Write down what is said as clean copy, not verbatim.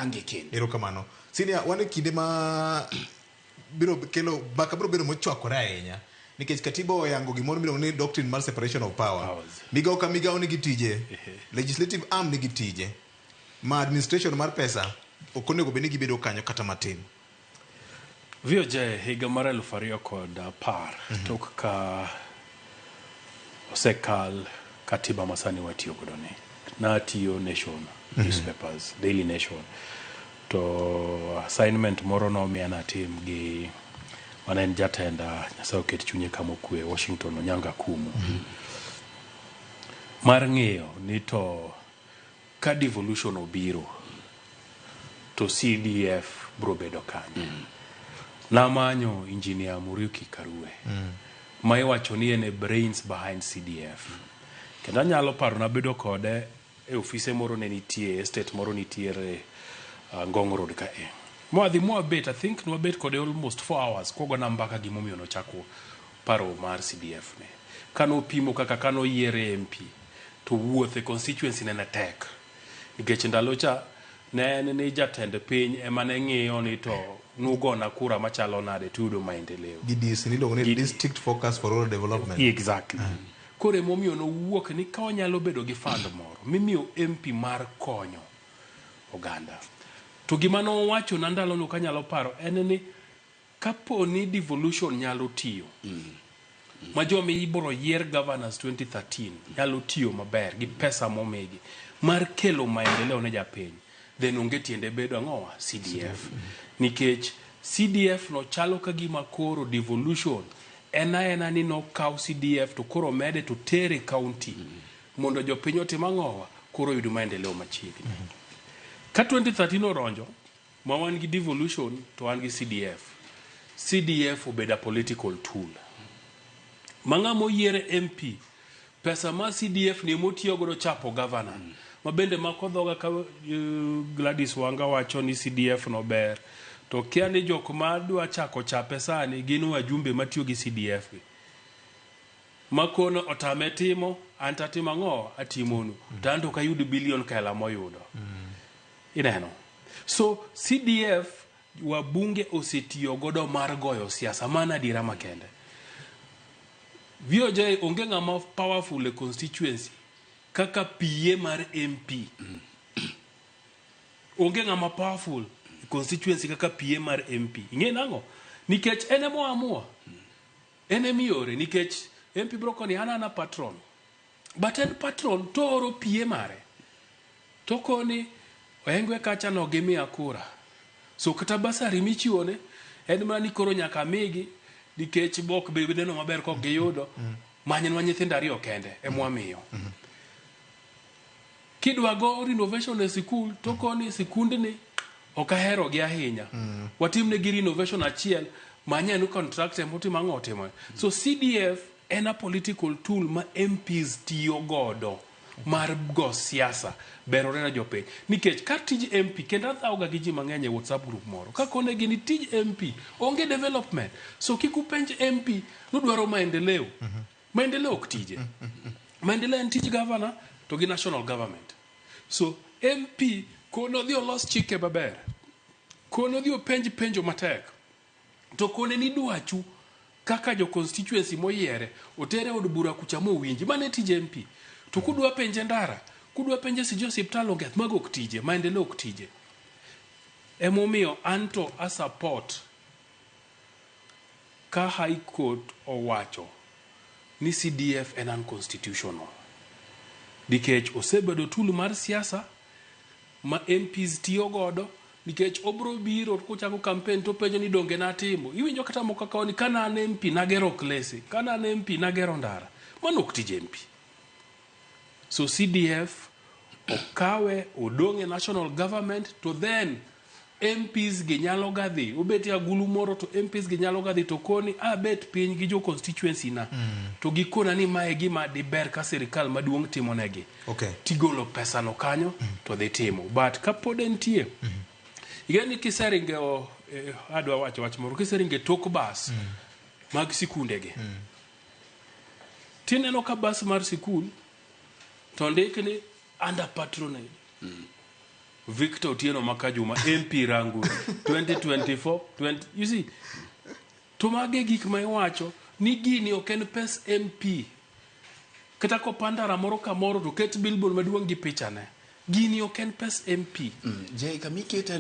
Ange kendo. Erokamano. Senior, wan e kinde ma biro kelo mbaka biro bedo mochwakore ahinya nikech katiba oyango gimoro miluongo ni doctrine mar separation of power. Powers. Migawo ka migawo nigi tije. Legislative arm nigi tije. Ma administration mar pesa ok onego bed ni gibedo kanyo kata matin. VOJ higa mar 2010 tok ka osekal katiba masani watiyo godo ni natiyo Nation newspapers, Daily Nation, to assignment moro nomiya natim gi mane en jatenda, Nyasaye oket chunye kama okwe, Washington Onyango Akumu, mar ng'iyo ni to ka devolution obiro to CDF bro bedo kanye. Namanyo Engineer Muriuki Karue ma iwacho ni en e brains behind CDF. Kendo anyalo paro nabedo kode e ofise moro ne nitie, estate moro nitiere Ngong Road ka e. Mwadhi mwabet, I think nwabet kode almost 4 hours kogona mbaka gimomiyo nochako paro mar CDF ni. Kanopimo kaka kanoyiere MP to wuoth e constituency ne tek. Nikech ndalo cha ne en ni jatend piny ema ne ng'iyo ni to nugona kura machalo nade tuyudo maendeleo. Gi DC niluongo ni District Focus for Rural Development. Exactly. Koro emomiyo nowuok ni ka wanyalo bedo gi fund moro mimiyo MP mar konyo oganda. To gima nowacho na ndalono kanyalo paro en ni kapo ni devolution nyalo tiyo ma joma ibiro yier governors 2013 nyalo tiyo maber gi pesa momigi mar kelo maendeleo ne japiny, then onge tiende bedo ang'owa CDF, nikech CDF no chalo ka gima koro devolution en aena ni nokaw CDF to koro mede to tere county mondo jopiny otim ang'owa koro oyud maendeleo machiegni. Ka 2013 oronjo ma wan gi devolution to wan gi CDF, CDF obedo a political tool ma ng'ama oyiere MP, pesa ma CDF ni emotiyo godo chapo governor ma bende mako dhoga ka Gladys Wanga wacho ni CDF no ber to kia ni jok ma dwa chako chape sani gin wajumbe matiyo gi CDF gi makono otame timo an tatimo ang'o atimonu to an to ok ayud bilion kaela moyudo ineno. So CDF wabunge osetiyo godo mar goyo siasa mana adiera makende. VOJ onge ng'ama powerful e constituency kaka PA mar MP. Onge ng'ama powerful e constituency kaka PA mar MP. Ing'e nang'o? Nikech en ema oamua. En emiore nikech MP bro koni an ana patron. But en patron to oro PA mare. To koni Oengwe kacha no gimiya kura. So kata basari michiwone en mana ni koro nyaka migi nikech bok be neno maber kok giyudo. Manynwa nyithindo ariyo kende emwamiyo. Kidwa go renovation e sikul to koni sikundni ok ahero gi ahinya. Watimne gi renovation achiel manyenu contractor motimo ang'o otimo. So CDF en a political tool ma MPs tiyo godo mar go siasa berore ne jopiny nikech ka tij MP kendo adhawoga gi ji mang'eny e WhatsApp group moro kakonegi ni tij MP onge development, so kik upenj MP nudwaro maendeleo. Maendeleo ok tije, maendeleo en tij governor to gi national government. So MP kono odhi olos chike maber, kono odhi openj penjo matek to kone ni dwachu kaka jo constituency moyiere otere od bura kucha mowinji. Mano e tij MP. To kudwa penje ndara, kudwa penje sijui osiptal onge yath, mago ok tije, maendeleo ok tije. Emomiyo anto a support ka High Court owacho ni CDF en unconstitutional nikech osebedo tool mar siasa ma MPs tiyo godo nikech obro biro kochako campaign to penjo ni donge natimo. Iwinjo kata moko kaka ni kana an MP nagero klese, kana an MP nagero ndara. Mano ok tij MP. So CDF okawe odong' e national government to then MPs gi nyalo ga dhi obet e agulu moro to MPs gi nyalo ga dhi to koni abet piny gi jo constituency na to gikona ni mae gima diber ka sirikal maduong' timo negi. Tigolo pesa no kanyo to dhi timo. But kapod entie, ing'e ni kiseringe adwa wacho wach moro, kiseringe tok bas mag sikunde gi tineno ka bas mar sikul to ndik ni under patronage. Victor Otieno Makajuma MP Rangwe 2024 20, you see to mage gik ma iwacho ni gini ok en pes MP kata kopandara moro kamoro to ket billboard maduong' gi pichane gini ok en pes MP Jay, kamikete.